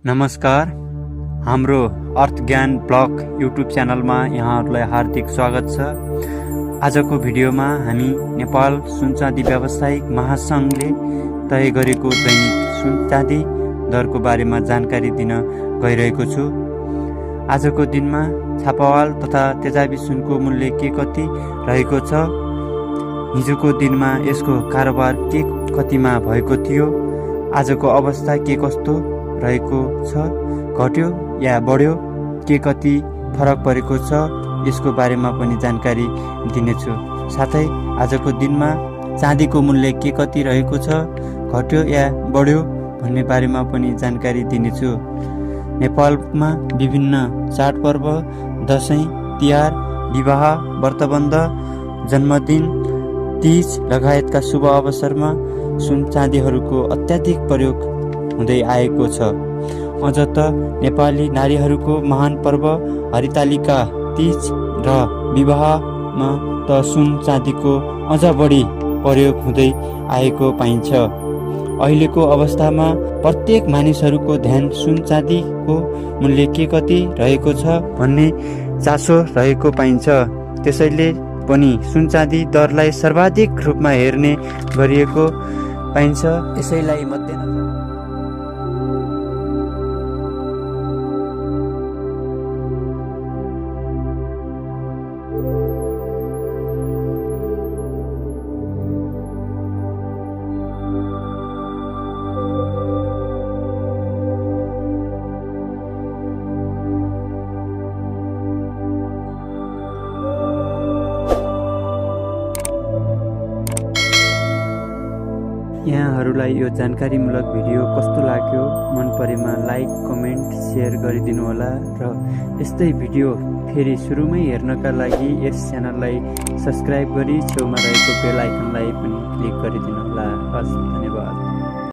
नमस्कार, हाम्रो अर्थ ज्ञान ब्लग युट्युब च्यानलमा यहाँहरूलाई हार्दिक स्वागत छ। आजको भिडियोमा हामी नेपाल सुनचाँदी व्यावसायिक महासङ्घले तय गरेको दैनिक सुनचाँदी दरको बारेमा जानकारी दिन गइरहेको छु। आजको दिनमा छापावाल तथा तेजाबी सुनको मूल्य के कति रहेको छ, हिजोको दिनमा यसको कारोबार के कतिमा भएको थियो, आजको अवस्था के कस्तो रहेको छ, घट्यो या बढ्यो, के कति फरक परेको छ, यसको बारेमा पनि जानकारी दिनेछु। साथै आजको दिनमा चाँदीको मूल्य के कति रहेको छ, घट्यो या बढ्यो भन्ने बारेमा पनि जानकारी दिनेछु। नेपालमा विभिन्न चाडपर्व, दसैँ, तिहार, विवाह, व्रतबन्ध, जन्मदिन, तीज लगायतका शुभ अवसरमा सुन चाँदीहरूको अत्याधिक प्रयोग हुँदै आएको छ। अझ त नेपाली नारीहरूको महान पर्व हरितालिका, तीज र विवाहमा त सुन चाँदीको अझ बढी प्रयोग हुँदै आएको पाइन्छ। अहिलेको अवस्थामा प्रत्येक मानिसहरूको ध्यान सुन चाँदीको मूल्य के कति रहेको छ भन्ने चासो रहेको पाइन्छ। त्यसैले पनि सुन चाँदी दरलाई सर्वाधिक रूपमा हेर्ने गरिएको पाइन्छ। यसैलाई मध्यनजर यहाँहरूलाई यो जानकारीमूलक भिडियो कस्तो लाग्यो, मन परेमा लाइक, कमेन्ट, सेयर गरिदिनु होला र यस्तै भिडियो फेरि सुरुमै हेर्नका लागि यस च्यानललाई सब्स्क्राइब गरी छेउमा रहेको बेल आइकनलाई पनि क्लिक गरिदिनु होला। हस्, धन्यवाद।